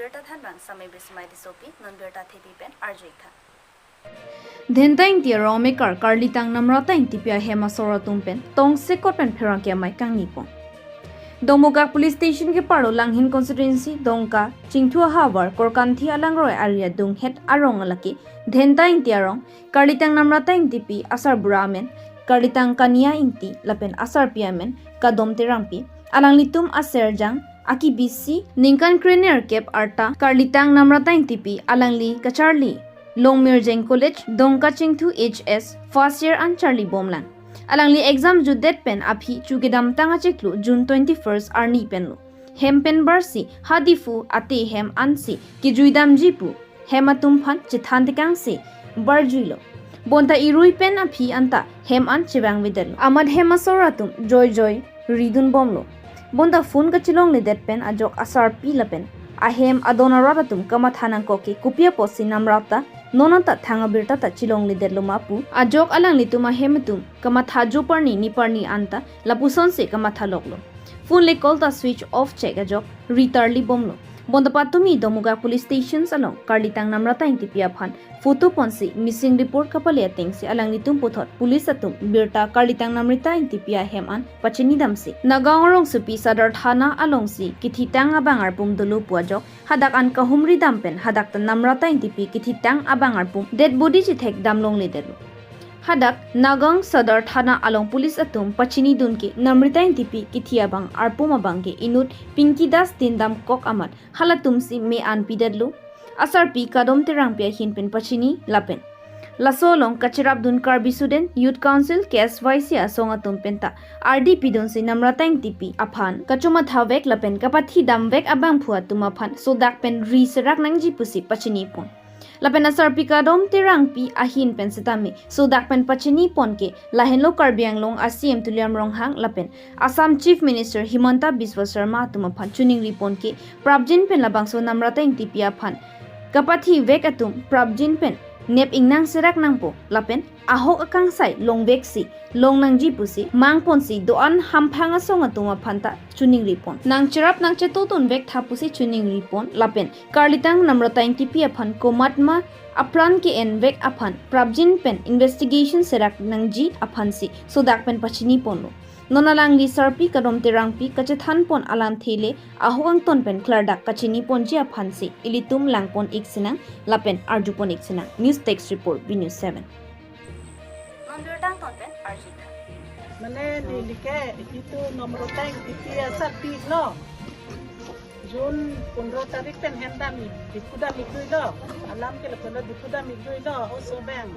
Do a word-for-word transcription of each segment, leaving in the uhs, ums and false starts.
Birta thanbang Samai Bismai Tissopi, non birta thepi pen arju-ik tha. Dhenta Ingti arong amekar Karlitang Namrata Ingtipi ahem asor atum pen tongsekot pen pherangke amei kangnipon. Dongmukak Police Station keparlo Langhin Constituency Dongka Chingthu ahavar Korkanthi alangroi area adunghet arong alake Dhenta Ingti arong Karlitang Namrata Ingtipi asarbura amen Karlitang Kania Ingti lapen asarpi amen Kadom Terangpi, alanglitum aserjang akibisi ningkan krenerkep arta Karlitang Namrata Ingtipi alangli kacharli Longmirjeng College Dongka Chingthu H S first year an charlibomlang. Alangli exam jutdet pen aphi chu kedamtang achiklo June twenty-first arni penlo. Hem pen barsi ha Diphu ate hem ansi kejuidamji pu hem atum aphan chethan tekangsi barjuilo. Bonta irui pen aphi anta hem an chevangvedetlo. Amat hem asor atum joijoi ridunbomlo. Bonta phone kachelongledet pen ajok asarpi lapen ahem adon arat atum kamatha nangkok ke kopi apotsi Namrata non anta thang abirta ta chelongledetlo ma pu ajok alanglitum ahem atum kamatha jo parni ne parni anta lapusonsi kamathaloklo. Phone le call ta switch off chek ajok ritarlibomlo. Bonta patumi Dongmukak Police Stations along Karlitang Namrata Ingtipi aphan photo ponsi missing report kapale atengsi alanglitum puthot police atum birta Karlitang Namrata Ingtipi ahem an pachinidamsi Nagaon arongsopi Sadar Thana alongsi kithitang abang arpum dolo pu ajok hadak an kahumridam pen hadak ta Namrata Ingtipi kithitang abang arpum dead body chethekdam longledetlo. Hadak Nagaon Sadar Thana along police atum pachinidun ke Namrata Ingtipi kithi abang arpum abang ke inut Pinky Das dindamkok amat halatumsi me an pidetlo. Asarpi Kadom Terangpi ahin pen pachini lapen laso along kacherapdun Karbi Student Youth Council, K S Y C asong atum penta ardi pidunsi Namrata Ingtipi aphan kachomathavek lapen kapathidamvek abangphu atum aphan sodak pen ri serak nangji pusi pachinipon. Lapen asarpi Kadom Terangpi ahin pen setame sodak pen pachinipon ke lahenlo Karbi Anglong a C M Tuliram Ronghang lapen Assam Chief Minister Himanta Biswa Sarma atum aphan chiningripon ke prapjin pen labangso Namrata Ingtipi aphan kapathivek atum prapjin pen nep ingnang serak nangpo lapen ahok akangsai longveksi longnangji pusi mangponsi do-an hamphang asong atum aphanta chiningripon. Nangcherap nangchetodunvek tha pusi chiningripon lapen Karlitang Namrata Ingtipi aphan komatma apran ke-envek aphan prapjin pen investigation serak nangji aphansi sodak pen pachiniponlo. Non alangli sarpi Kadom Terangpi kachethanpon alamthe le ahok angton pen klardak kachiniponji aphansi ilitum langpon-ik sinang lapen arjupon-ik sinang. News Desk Report, B News seven. Non birta angton pen arju-ik tha. Mane neli ke itum Namrata Ingtipi asarpi lo. June pondro tarik pen hem dam-ik, Diphu dam-ikdunlo. Alam ke lapulo Diphu dam-ikdunlo. Oso abang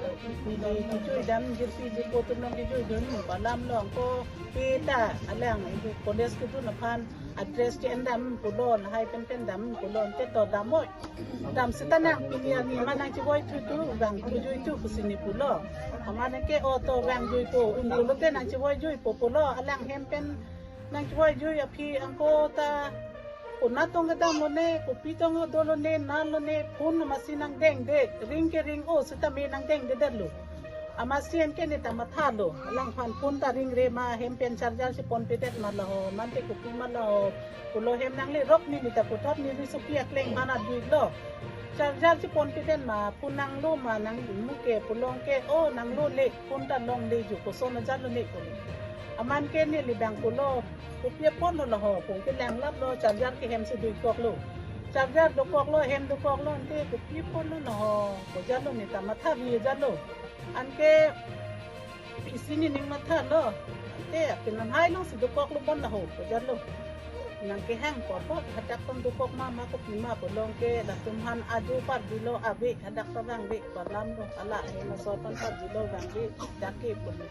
neli kejuidam jirpi jirpo atum along kejuidun alam lo. Anke peta alang college kedun aphan address ke-endam pulo, lahai pen pen dam pulo, ante to dam oi. Dam seta nang pini arni ma nangchevoi thutu, vangthu juithu pusi ne pulo. Amat neke o to vang juipo, un pulote nangchevoi juipo pulo, alang hem pen nangchevoi jui aphi anke ta konat tong kedam lone, kopi tong do lone, na lone, phone amatsi nangdengde, ring ke ring-o seta me nangdengdedetlo. Amatsi anke neta mathalo, alangphan phone ta ringre ma, hem pen charger si ponpedet ma laho, mante kopi ma laho, pulo hem nanglerok ni neta puthot neli sopi akleng aphan arjulo. Charger si ponpedet ma, phone nanglo ma nangmu ke, pulo anke, o nanglole, phone ta longle jo, koson ajar lone pulo. Amat ke neli abang pulo, kopi aponlo laho, phone ke langlaplo, charger ke hem si doikoklo. Charger dokoklo, hem dokoklo, ante kopi aponlo laho, ko ajarlo neta matha bi ajarlo. Anke isi nening mathalo. Ante apin lahai alongsi dokoklo bon laho, ko ajarlo. Nangkehang ko apot, hadak tong dokok ma, ma kopi ma pulo anke latum aphan aju parjulo, ave, hadak ta vangve pu alam lo, hala hem asor aphan parjulo vangve, dak ke pulo.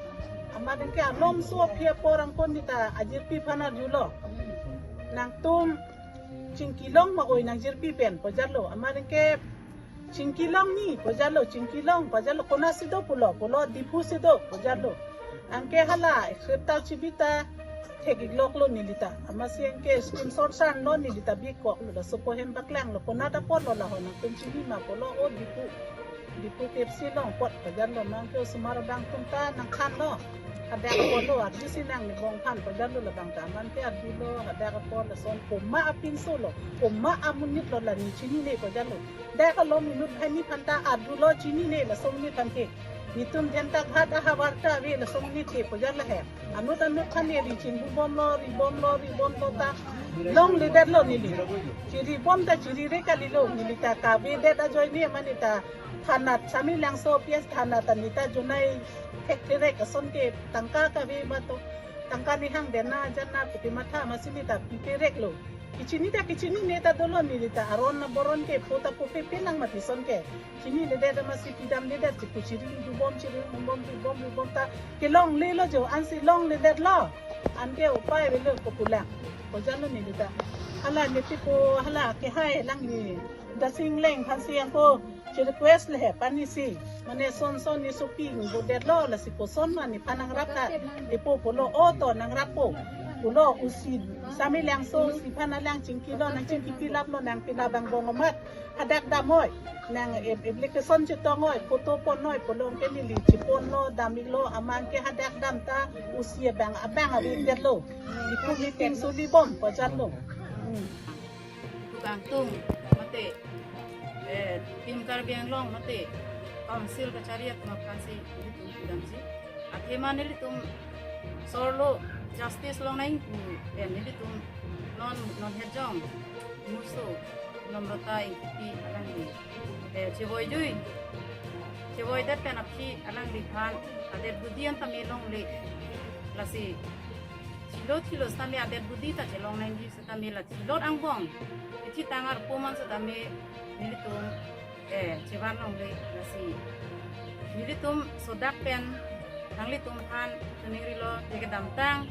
Amat anke alomso aphi apor anke neta ajirpi aphan arjulo. Nangtum chingkilong ma oi nangjirpi pen, ko ajarlo. Amat anke chingkilong ni, ko ajarlo, chingkilong, ko ajarlo, konatsi do pulo, pulo Diphu si do, ko ajarlo. Anke hala, script ta chibita, thek-ikloklo nelita. Amatsi anke screenshot sanlo nelita bikoklo, laso apo hem paklanglo, konat aporlo laho nangtum chini ma pulo, o Diphu. Diphu Pepsi along apot pajanlo, mangke osomar abang atum ta nangkhanlo. Hadak apotlo, arjusi nangne bong aphan pajanlo, labang ta aman ke arjulo, hadak apot lason komat apinsolo, komat amonit lo la ne chinine pajanlo. Dak along inut banghini aphan ta arjulo, chinine lason inut aphan ke. Netum Janata Ghat ahavar ta ave lason inut ke pajanlo he. Anut anut aphan neli chingbubomlo, ribomlo, ribomlo ta longledetlo neli. Chiribom ta chirire kalilo, neli ta kavedet ajoine mane ta thanat Samelangso P S thanat ta ne ta junai thektherekre ason ke tangka kave ba to. Tangka nihang dena jana pute matha masi ne ta pipereklo. Kechini ta kechinine ta dolo, neli ta aron aboron ke pho ta phope penang mati ason ke. Chininedet masi pidamnedet, chipu chiringbubom, chiringbubom, ribom, ribom ta kelonglelo jo, ansi longledetlo. Anke upai avelo ko pulang. Pajanlo neli ta. Hala neli ko, hala kehai alangli Dasing Leng aphansi ako chi-request le he, pani si. Mane son son ne sopi ngbodetlo, lasi koson ma nephan nangrap ta. Diphu pulo, o to nangrappo. Pulo, usi Samelangso usi aphan alang chingkilo, nangchingkipilaplo, nangpilap angbong amat. Hadak damnoi, nang ap-, application chetongoi, photo ponnoi, pulo, anke neli cheponlo, damiklo, aman ke hadak dam ta usi abang, abang avedetlo. Diphu meeting solibom pajanlo. Hmm. Diphu kangtung mate, eh, Team Karbi Anglong mate Council kachari atum aphansi nelitum pudamji. Athema nelitum sorlo justice longnang pu, eh, nelitum non, non herjong muso Namrata Engtipi alangli, eh, chevoijui, chevoidet pen aphi alangliphan adet budi an tame longle. Lasi chilo chilo sitame adet budi ta chelongnangji sitame la chilot angbong kethitang arpu man sitame nelitum, eh, chevan longle. Lasi nelitum sodak pen nanglitum aphan choningrilo, je kedamtang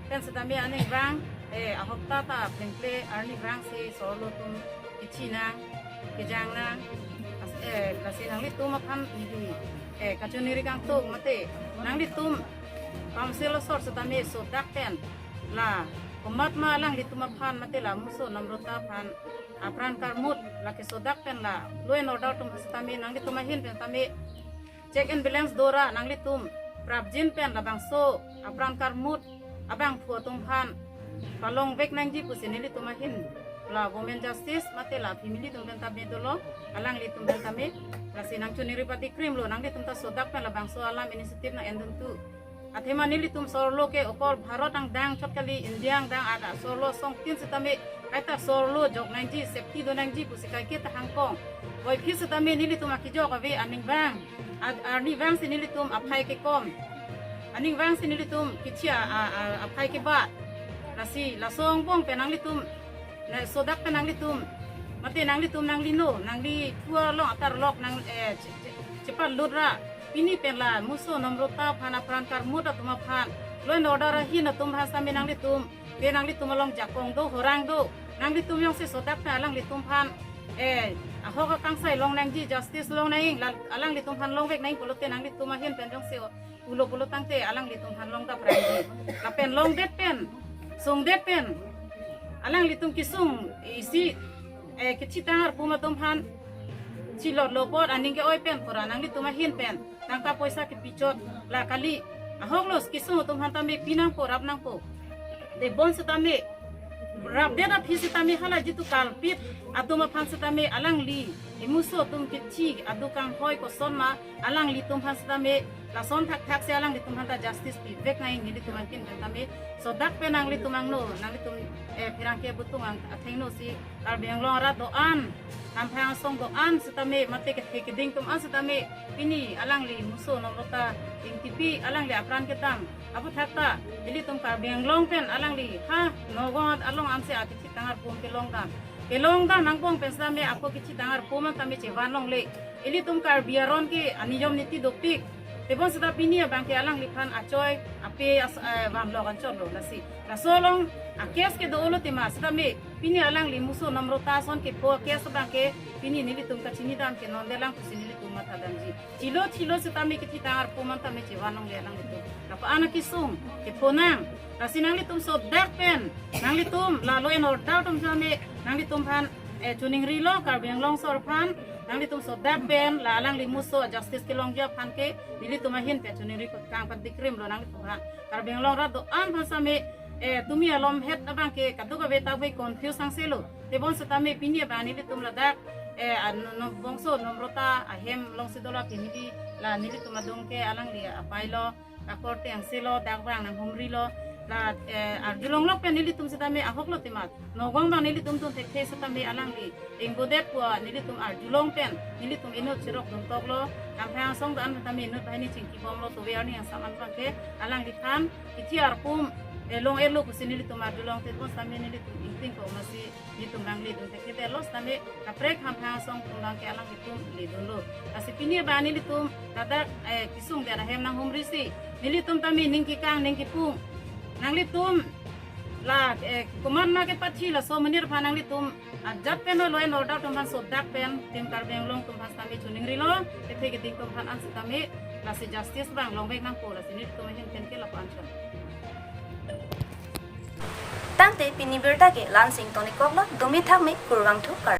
pen sitame aning vang, eh, ahopta ta plengple arni vangsi sorlo atum kechinang, kejangnang, as-, eh, lasi nanglitum aphan neli, eh, kachoningri kangtung mate nanglitum Council asor sitame sodak pen la komat ma alanglitum aphan mate la muso Namrata aphan apran karmut, lake sodak pen la law and order atum sitame nanglitum ahin pen tame check and balance dora, nanglitum prapjin pen labangso apran karmut abangphu atum aphan palongvek nangji pusi nelitum ahin la Women Justice mate la family atum pen tame dolo, alanglitum pen tame. Lasi nangchoningri pati krimlo, nanglitum ta sodak pen labangso alam initiative nang-enduntu. Athema nelitum sorlo ke okor Bharat angdang chot kali, India angdang ada sorlo songtin sitame kaita sorlo jok nangji, safety do nangji pusi kaike ta hangkong. Voiphit sitame nelitum akejok ave aning vang. Ad-, arni vangsi nelitum aphai kekom. Aning vangsi nelitum kechi a, a, a, aphai kebat. Lasi laso angbong pen nanglitum, na sodak pen nanglitum, mate nanglitum nanglino, nangli thua long atar lok nang, eh, che-, che-, chepat lut ra. Pini pen la muso Namrata aphan apran karmut atum aphan law and order ahin atum aphan sitame nanglitum, ke nanglitum along jakong do, horang do. Nanglitum jongsi sodak pen alanglitum aphan, eh, ahok akangsai longnangji, justice longnang, la alanglitum aphan longvek nang pulote nanglitum ahin pen jongsi pulo pulo tangte alanglitum aphan longdap rangji. Lapen longdet pen, sungdet pen alanglitum kesung isi, eh, kethitang arpu atum aphan chilotlo apot aning ke-oi pen pura nanglitum ahin pen tangka poisa kepichot la kali. Ahoklo kesung atum aphan tame pinangpo, rap nangpo. Tebon sitame, rapdet aphi sitame hala jitu kalpit atum aphan sitame alangli emuso atum kechi adu kanghoi koson ma alanglitum aphan sitame lason thakthak si alanglitum aphan ta justice pivek nang, nelitum angkin pen tame sodak pen nanglitum angno, nanglitum, eh, pherangke butung ang athengno si Karbi Anglong arat do-an, Namphang asong do-an sitame, mate kethe keding atum an sitame, pini alangli muso Namrata Engtipi alangli apran kedam aphuthak ta ilitum Karbi Anglong pen alangli ha Nagaon along ansi akethitang arpu kelongdam, kelongdam angbong pen sitame ako kethitang arpu man tame chevan longle. Ilitum Karbi aron ke aniyom niti dopik. Tebon sita pini abang ke alangliphan achoi ape as-, eh, vanlok anchotlo lasi. Laso along a-case kedo-olo tema sitame pini alangli muso Namrata ason kepho a-case abang ke pini nelitum kachinidam ke non delang pusi nelitum mathadamji. Chilo chilo sitame kethitang arpu man tame chevan longle alanglitum. Lapu-an akesung kepho nang. Lasi nanglitum sodak pen, nanglitum la law and order atum sitame nanglitum aphan, eh, choningrilo Karbi Anglong asor aphan. Nanglitum sodak pen la alangli muso justice kelongji aphan ke nelitum ahin pen choningri kot kang pan dikrim lo nanglitum aphan. Karbi Anglong rat do-an aphan sitame, eh, tumi alom het abang ke kadokave ta ave confuse angselo. Tebon sitame pini abang nelitum ladak, eh, an-, no, bongso Nomrota ahem alongsi dolo aphi neli la nelitum adung ke alangli apai lo, akorte angselo, dak abang nanghumri lo, la, eh, arjulong lok pen nelitum sitame ahok lo timat. Nogong abang nelitum dun thekthe sitame alangli ingbodet pu nelitum arjulong pen nelitum inut chirok dun tok lo. Hamphang asong do-an sitame inut banghini chingki bom lo, tovar ni asam an abang ke alangliphan kithi arpum, eh, long-et lo pusi nelitum arjulong tebon sitame nelitum ingting ko masi nelitum alangli dun thekthe lo sitame kaprek hamphang asong atum abang ke alanglitum le dun lo. Lasi pini abang nelitum ladak, eh, kesung dia ahem nanghumri si nelitum tame ning kekang ning kepung. Nanglitum la, eh, komat ma kepathi laso amonit aphan nanglitum ajat pen law and order atum aphan sodak pen Team Karbi Anglong atum aphan sitame choningri lo, kethe keding atum aphan an sitame lasi justice abang longvek nangpo, lasi nelitum ahin pen ke lapu-an chon. Tangte pini birta ke la-ansi ingtonik kok lo, dumi thakme, kurvangthu Karbi.